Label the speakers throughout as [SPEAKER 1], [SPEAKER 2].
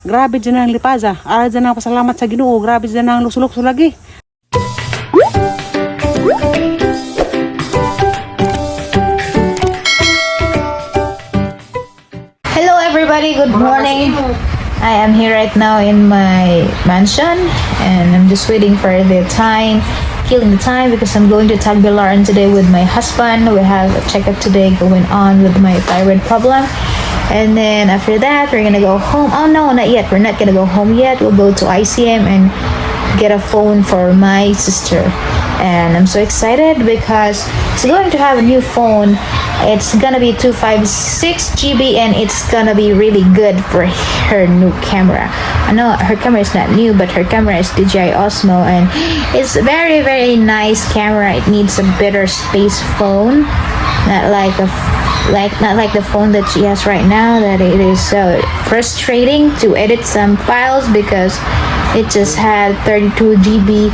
[SPEAKER 1] Grabe dyan ang lipaza. Ara dyan ang pasalamat sa Ginoo. Grabe dyan ang lukso-lukso lagi.
[SPEAKER 2] Hello everybody, good morning. I am here right now in my mansion and I'm just waiting for the time, killing the time because I'm going to Tagbilaran today with my husband. We have a checkup today going on with my thyroid problem. And then after that, we're gonna go home. Oh no, not yet. We're not gonna go home yet. We'll go to ICM and get a phone for my sister. And I'm so excited because it's going to have a new phone. It's gonna be 256 GB and it's gonna be really good for her new camera. I know her camera is not new, but her camera is DJI Osmo and it's very, very nice camera. It needs a better space phone, not like a like not like the phone that she has right now, that it is so frustrating to edit some files because it just had 32 GB.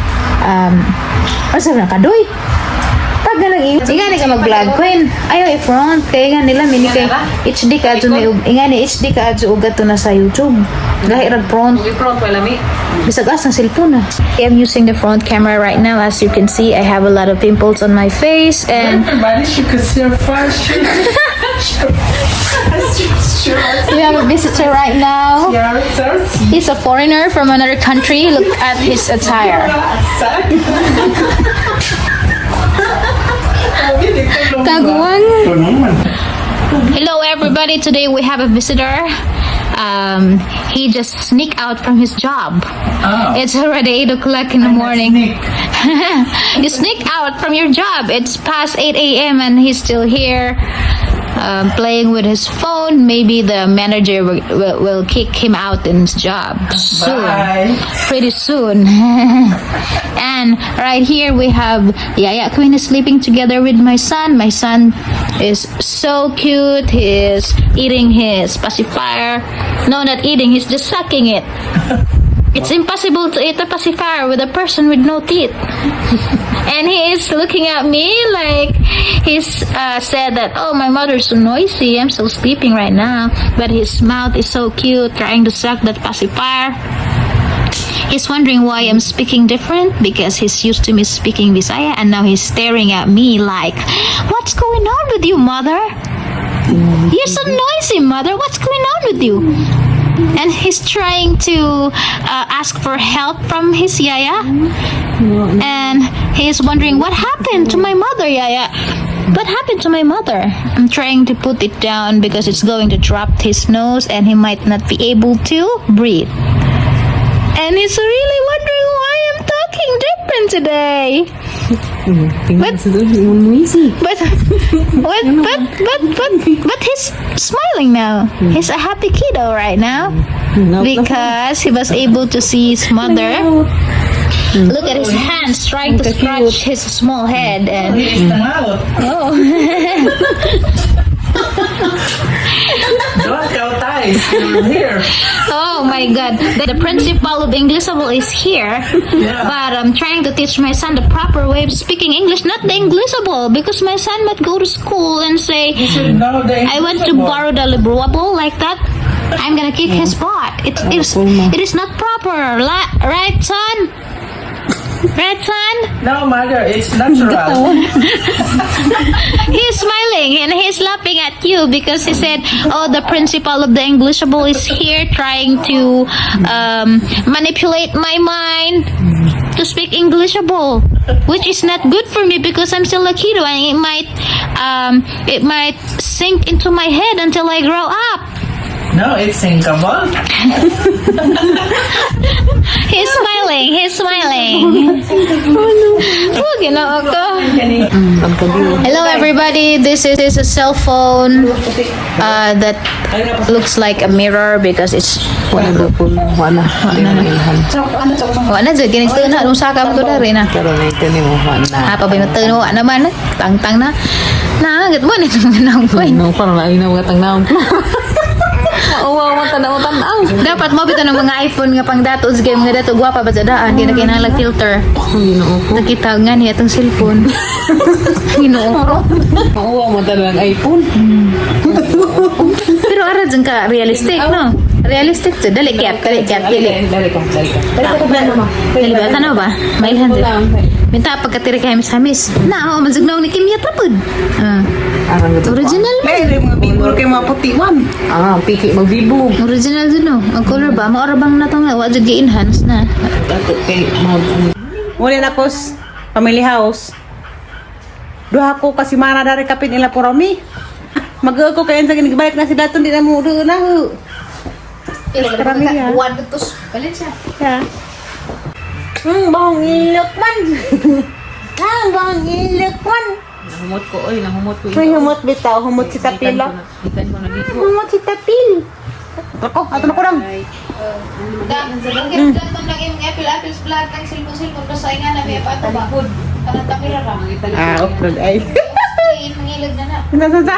[SPEAKER 2] Asa na kadoy? Pag ganang ingani ka mag-vlog, Queen. Ayaw i-front kay nga nila mini kay HD ka adto ni ingani HD ka adto ugat to na sa YouTube. Lahi rag front.
[SPEAKER 1] Front wala mi.
[SPEAKER 2] Bisag asa ang cellphone ah. I'm using the front camera right now. As you can see, I have a lot of pimples on my face and
[SPEAKER 3] Everybody should consider fashion.
[SPEAKER 2] we have a visitor right now. He's a foreigner from another country. Look at his attire. Kaguan. Hello everybody. Today we have a visitor. He just sneaked out from his job.
[SPEAKER 3] Oh.
[SPEAKER 2] It's already 8 o'clock in the morning. You sneak out from your job. It's past 8 a.m. and he's still here playing with his phone. Maybe the manager will kick him out in his job soon.
[SPEAKER 3] Bye.
[SPEAKER 2] Pretty soon. And right here we have Yaya Queen is sleeping together with my son. My son is so cute. He is eating his pacifier. No, not eating. He's just sucking it. It's impossible to eat a pacifier with a person with no teeth. And he is looking at me like he's said that, "Oh, my mother's so noisy. I'm still sleeping right now." But his mouth is so cute, trying to suck that pacifier. He's wondering why I'm speaking different because he's used to me speaking Bisaya and now he's staring at me like, "What's going on with you, mother? You're so noisy, mother. What's going on with you?" And he's trying to ask for help from his yaya. And he's wondering, "What happened to my mother, yaya? What happened to my mother?" I'm trying to put it down because it's going to drop his nose and he might not be able to breathe. And he's really wondering why I'm talking different today. But he's smiling now. He's a happy kiddo right now because he was able to see his mother. Look at his hands trying to scratch his small head and oh.
[SPEAKER 3] Don't go ties. You're here.
[SPEAKER 2] Oh my God. The principal of Englishable is here. But I'm trying to teach my son the proper way of speaking English, not the Englishable, because my son might go to school and say,
[SPEAKER 3] You should know the
[SPEAKER 2] "I want to borrow the Libroable," like that. I'm gonna kick his butt. It is not proper, right, son? Right, son?
[SPEAKER 3] No, mother, it's natural.
[SPEAKER 2] He's smiling and he's laughing at you because he said, "Oh, the principal of the Englishable is here trying to manipulate my mind to speak Englishable, which is not good for me because I'm still a kiddo and it might sink into my head until I grow up."
[SPEAKER 3] No, it's sinkable.
[SPEAKER 2] He's smiling. He's smiling. Oh, Ginoo ko. Hello, everybody. This is a cell phone that looks like a mirror because it's
[SPEAKER 4] Wala daw po. Wala. Wala na ilhan.
[SPEAKER 2] Wala na kining na nung saka mo to na rin na.
[SPEAKER 4] Karon na ito ni mo. Wala.
[SPEAKER 2] Ha pa ba yung tuno naman tangtang na. Na git mo ni nang ko.
[SPEAKER 4] No, parang lain na mga tangnaon. Mauwaw man tanaw tanaw.
[SPEAKER 2] Dapat mo bitaw ng mga iPhone nga pang dato sa mga dato gwapa ba sa daan di na kinahanglan filter.
[SPEAKER 4] Ginoo ko.
[SPEAKER 2] Nakita nga niya itong cellphone. Ginoo ko.
[SPEAKER 4] Mauwaw man tanaw ang iPhone.
[SPEAKER 2] Pero ara dyan ka realistic, no? Realistic to. Dali kyat, dali kyat, dali.
[SPEAKER 4] Dali ka, dali ka.
[SPEAKER 2] Dali ba? Tanaw ba? Mailhan dito. Minta pagkatiri kay hamis-hamis. Na, oo, manzugnaw ni Kim Yatapod. Ah.
[SPEAKER 4] Arang gato.
[SPEAKER 2] Original.
[SPEAKER 1] May mga bibor kay mga puti man.
[SPEAKER 4] Ah, piki magbibo.
[SPEAKER 2] Original dun, no? Ang color ba? Maora bang natong wa jud gi-enhance na.
[SPEAKER 4] Ato kay mag
[SPEAKER 1] Muli na ko family house. Duha ko kasi mana dari kapin ila purami. Mag ko kay sa ginigbalik na si daton di na mo na ho. Karami, ah.
[SPEAKER 2] Buwan to palit siya.
[SPEAKER 1] Ya. Bang ilok man. Bang ilok man.
[SPEAKER 4] Nahumot ko oy, nahumot ko.
[SPEAKER 1] Uy, humot bitaw, humot si Tapil. Ah.
[SPEAKER 4] Gikan ko na dito.
[SPEAKER 1] Humot si Tapil. Ako, ato na ko lang.
[SPEAKER 2] Da, mm. Lang imong apple vlog ang silbon-silbon basta nga na may pato ba. Kanang kamera ra.
[SPEAKER 1] Ah, upload ay.
[SPEAKER 2] Screen mangilog na na.
[SPEAKER 1] Nasa sa?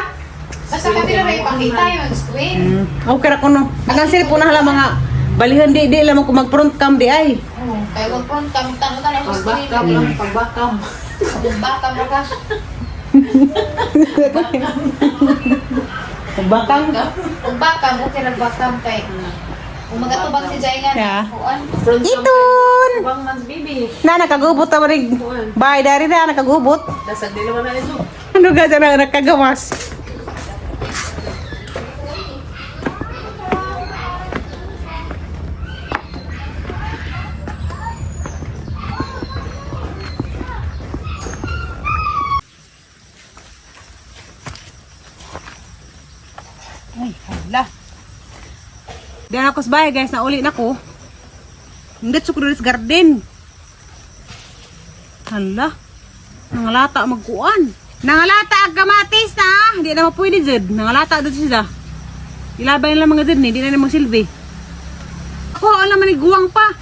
[SPEAKER 2] Basta kamera ra ipakita yung screen.
[SPEAKER 1] Okay ra kuno. Ang cellphone na hala mga balihan di di lamang ko mag front cam di ay.
[SPEAKER 2] Oh, kay wag front cam tano tano sa screen.
[SPEAKER 4] Pagbakam lang, pagbakam.
[SPEAKER 2] Baka mo ka.
[SPEAKER 1] Bakang.
[SPEAKER 2] Ug baka mo kay bakam kay. Kung magatubang si Jai nga
[SPEAKER 1] Yeah.
[SPEAKER 2] kuan.
[SPEAKER 1] Itun!
[SPEAKER 4] Bang mans bibi.
[SPEAKER 1] Na nakagubot ta marig. Bye dari na nakagubot.
[SPEAKER 4] Dasag dili man na ito.
[SPEAKER 1] Ano ga na nakagawas? Ay, hala. Diyan ako sa bahay guys, nauli na ko. Hindi sa Cruz Garden. Hala. Nangalata magkuan. Nangalata ang kamatis na. Hindi na mapwede jud. Nangalata dito sila. Ilabay lang mga jud ni, hindi na ni magsilbi. Ako alam man ni guwang pa.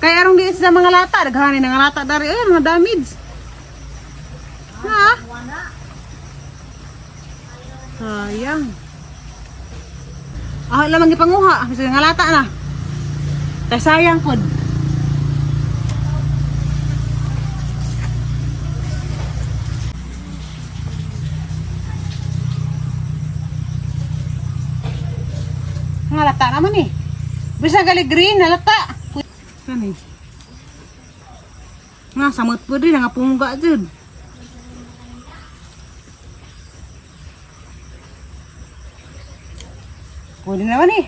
[SPEAKER 1] Kaya arong di sa mga lata, daghan ni nangalata dari ay mga damage. Ha? Sayang. Ah, lamang gipanguha, bisag nangalata na. Kay sayang pod. Ngalata naman eh. Bisa gali green, nalata. Ano eh? Nga, samot po din, nga pungga dyan. Pwede naman eh.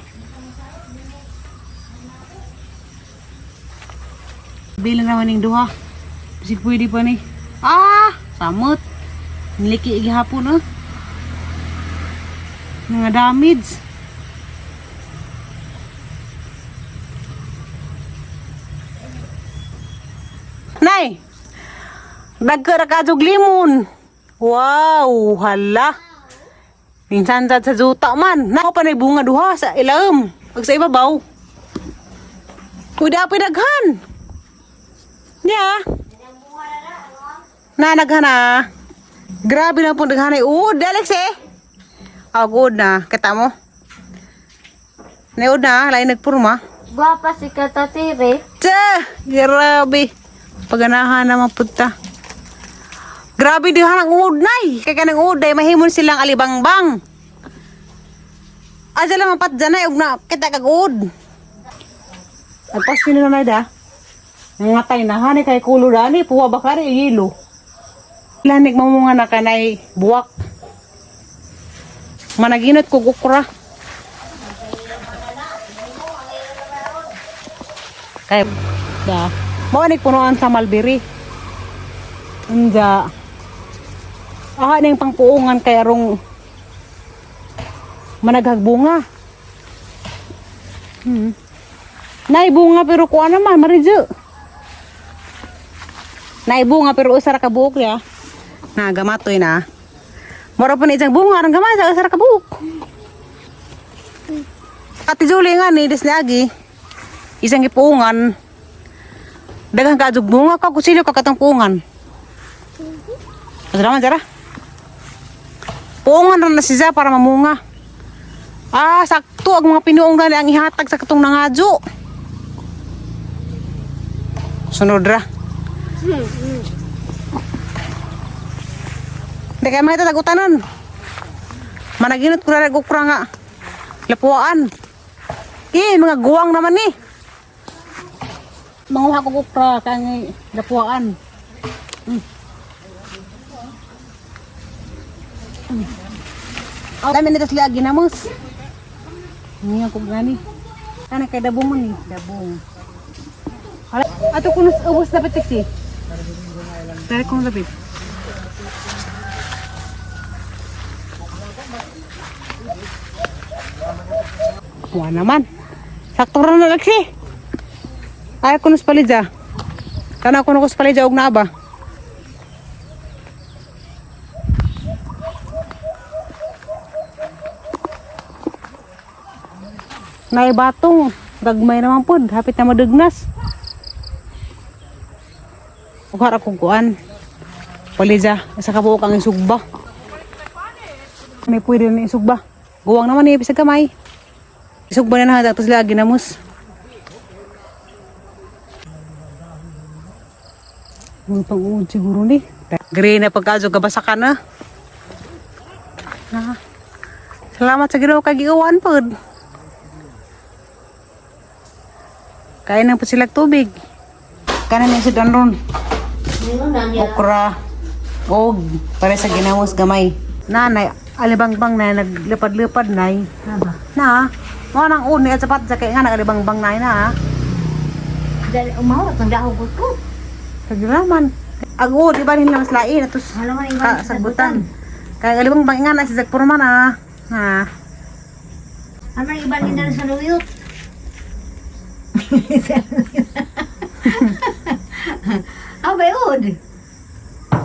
[SPEAKER 1] Bilang naman yung duha. Bisig pwede pa ni. Ah, samot. Niliki igihapon oh. Nga damage. Nay! Dagka ra ka jug limon. Wow, hala. Minsan sa juta man. Nako pa bunga duha sa ilaom. Pag sa ibabaw. Kuda pa daghan. Ya. Na naghan na. Grabe na po daghan ay. Uod, Alex eh. Ah, good na. Kita mo. Niud na, lain nagpurma.
[SPEAKER 5] Guwapa si Katatire.
[SPEAKER 1] Tsa! Grabe. Paganahan naman punta. Grabe diha ang uod nay. Kay kanang uod day mahimon silang alibangbang. Asa lang mapat nay og na kita kag uod. Agpas ni na da. Nangatay na hani kay kulo dani puwa ba kare yelo. Lanig mamunga na kanay buwak. Managinot kog okra. Kay da. Mao ni punuan sa Malbiri. Unja. Ah, ning pangpuungan kay arong managhagbunga. Nay bunga pero kuan naman maridyo. Nay bunga pero usa ra ka buok ya. Na gamatoy na. Mora pa ni isang bunga arong gamay sa usa ra ka buok. Ate Julie nga ni des ni agi. Isang gipuungan. Daghang kaadug bunga ka kutsilyo ka katong puungan. Ano naman, Zara? Puungan ra na siya para mamunga. Ah, sakto ang mga pinuong na ang ihatag sa katong nangadyo. Sunod ra. Hindi kayo makita tagutanan. Managinot ko na nag-ukra nga. Lapuan. Eh, mga guwang naman ni. Manguha ko okra kay lapuan. Oh, dami nito sila ginamos. Niya ko gani. Ana kay dabong man ni, dabong. Hala, ato kuno ubos dapat taxi. Tara kong lapit. Wa naman. Sakto ra na taxi. Ay kuno sa palidya. Kana kuno ko sa palidya og naa ba? Nay batong, gagmay naman pod, hapit na madugnas. Ughar akong kuan. Palidya, isa ka buok ang isugba. May pwede na isugba. Guwang naman eh, bisag kamay. Isugba na na, tapos lagi namos. Mga pang-uod siguro ni. Gray na pagkazo, gabasa ka na. Na. Salamat sa Ginoo kay giuwan pod. Kain na po sila tubig. Kanan yung sudan ron. Okra. Og para sa ginamos gamay. Nanay, alibangbang na naglipad-lipad nay. Na. Mo nang uni at sapat sa kay nga nagalibangbang nay na.
[SPEAKER 5] Dali umawat ang dahog ko.
[SPEAKER 1] Kagiraman. Ag o, di ba nila mas lain atos
[SPEAKER 5] Wala man iban
[SPEAKER 1] ka
[SPEAKER 5] sa
[SPEAKER 1] sagbutan. Kay alibangbang nga na si Zach Purman ah. Ha.
[SPEAKER 5] Ano ang iban nila sa luyot? Ah, bayod.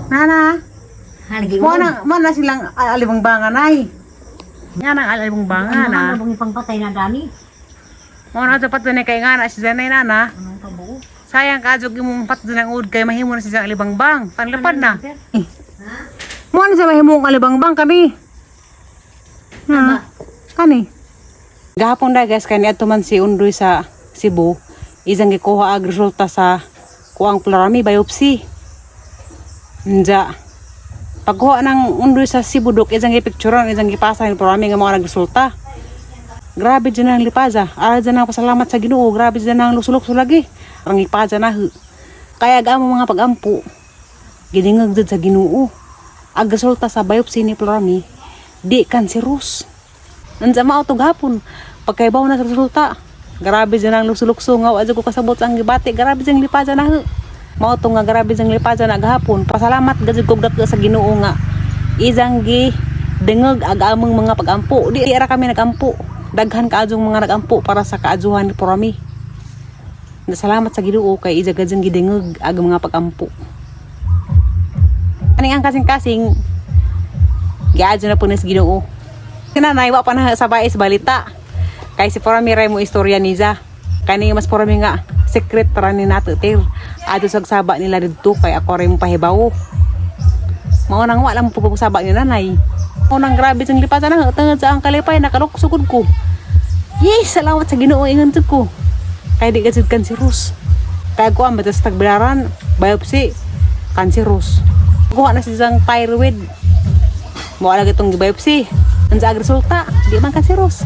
[SPEAKER 1] Nana.
[SPEAKER 5] Haligi
[SPEAKER 1] Mo na silang alibangbangan ay. Nga nang alibangbangan
[SPEAKER 5] Ano
[SPEAKER 1] ah.
[SPEAKER 5] ang ipangpatay na dani?
[SPEAKER 1] Mo na dapat na kay nga na si Zanay nana.
[SPEAKER 5] Anong kabuo?
[SPEAKER 1] Sayang ka jog imong patdo ng ud kay mahimo na siya alibangbang. Panlipad na. Eh. Mo na siya mahimo ang alibangbang kani. Ha? Kani. Gahapon da guys kay niadto man si Undoy sa Cebu. Isang gikuha ang resulta sa kuang plurami biopsy. Nja. Pagkuha ng Undoy sa Cebu dok isang gipicturean, isang gipasa ni plurami nga mga nagresulta. Grabe dyan ang lipaza. Ara dyan ang pasalamat sa Ginoo. Grabe dyan ang lusulok lagi. Ang lipaza na hu. Kaya gamo mga pagampo. Gidingag dyan sa Ginoo. Ang resulta sa biopsy ni Plurami, di kanserous. Nandiyan mao to gahapon. Pagkaibaw na sa resulta. Grabe dyan ang lusulukso nga wa ko kasabot sa ang gibati. Grabe dyan lipaza na hu. Mao to nga grabe dyan lipaza na gahapon. Pasalamat gajud kog dako sa Ginoo nga izang gi dengeg ag among mga pagampo. Di ra kami nagampo. Daghan kaadjong mga nagampo para sa kaadjuhan ni Porami. Salamat sa Ginoo kay iza gajud gidengeg ag mga pagampo. Aning ang kasing-kasing giadyo na po ni sa Ginoo. Kinanay wa pa na sa bais balita. Kay si Porami ray mo istorya niya. Kani mas Porami nga secret ra ni nato tir. Adto sa saba nila didto kay ako ray mo pahibaw. Mao nang wala mo pugusaba ni nanay. Mao nang grabe sang lipatan na tungod sa ang kalipay nakaluksugod ko. Yes, salamat sa Ginoo ingon jud ko. Kay di ka jud kanserous. Kay ko ang batas tagbilaran, biopsy, kanserous. Kuha na siyang thyroid. Mo lagi itong biopsy. Ang sa resulta, di man kanserous.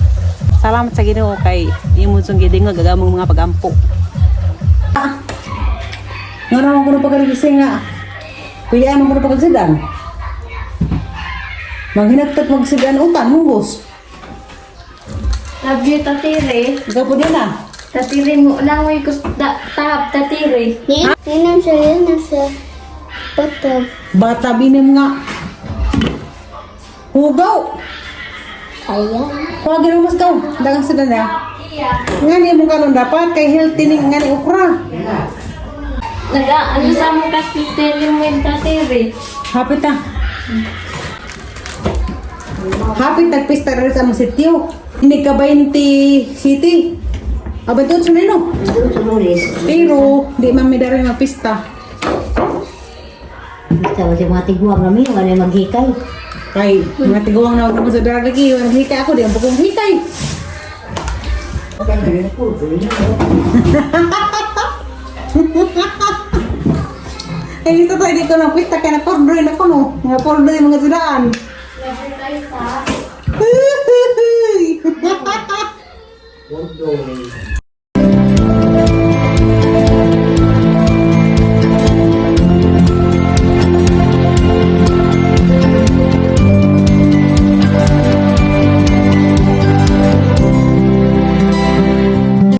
[SPEAKER 1] Salamat sa Ginoo kay imo jung gidingog ang among mga pagampo. Ah. Nga naman ko na pagkagising nga. Pwede ay man ko na pagkasidan. Manghinagtag magsidan utan, munggos.
[SPEAKER 5] Love you, Tatire.
[SPEAKER 1] Ikaw po din ah.
[SPEAKER 5] Tatire mo lang may gusto tahap tatire.
[SPEAKER 6] Ninam siya, yun sa bathtub.
[SPEAKER 1] Bata binim nga. Hugaw!
[SPEAKER 6] Ayan.
[SPEAKER 1] Kuha ganun mas daw. Dagang sila na. Nga ni mong kanon dapat kay healthy ni nga ni okra.
[SPEAKER 5] Naga ano sa mo kasi mo yung tatire.
[SPEAKER 1] Hapit na. Hapit nagpista rin sa among sityo. Hindi ka 20 city. Aba doon sa nino. Pero di man may dari magpista.
[SPEAKER 7] Basta wala mga tiguang kami, wala maghikay.
[SPEAKER 1] Kay mga tiguang na ako sa dara lagi, walang hikay ako di ang bukong hikay. Ay, ito tayo, di ko na pista kaya na pordoy na ko no. Nga pordoy mga sudaan.
[SPEAKER 7] Won't go away.